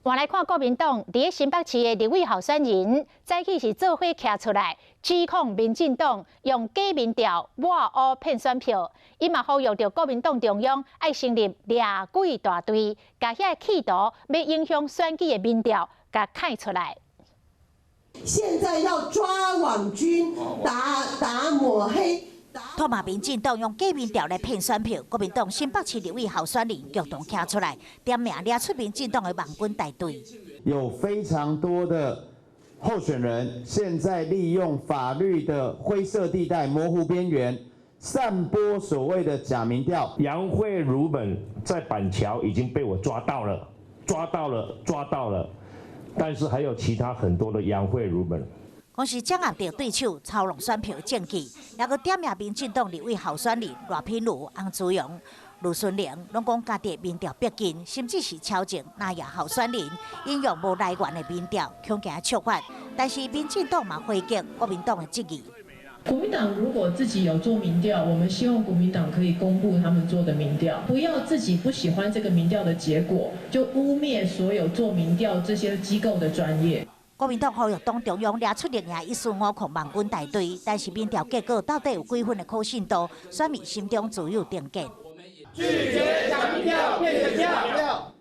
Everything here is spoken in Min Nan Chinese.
換來看國民黨佇新北市的立委候選人，早起是做伙徛出來，指控民進黨用假民調抹烏騙選票。伊嘛呼籲著國民黨中央愛成立掠鬼大隊，共遐個企圖欲影響選舉的民調，共開出來。現在要抓網軍，打打抹黑。唾罵民進黨用假民調來騙選票，國民黨新北市立委候選人共同徛出來，點名掠出民進黨的網軍大隊。有非常多的候選人現在利用法律的灰色地帶、模糊邊緣，散播所謂的假民調。楊蕙如們在板橋已經被我抓到了，抓到了，抓到了，但是還有其他很多的楊蕙如們。講是掌握著對手操弄選票的證據，抑閣點名民進黨立委候選人賴品妤、翁慈庸、呂孫玲，攏講家己的民調逼近，甚至是超前藍營候選人，引用無來源的民調，恐驚觸法。但是民進黨嘛回擊國民黨的質疑。國民黨如果自己有做民調，我們希望國民黨可以公布他們做的民調，不要自己不喜歡這個民調的結果，就污衊所有做民調這些機構的專業。國民黨呼籲黨中央掠出綠營1450網軍大隊，但是民調結果到底有幾分的可信度，選民心中自有定見。拒絕假民調騙選票。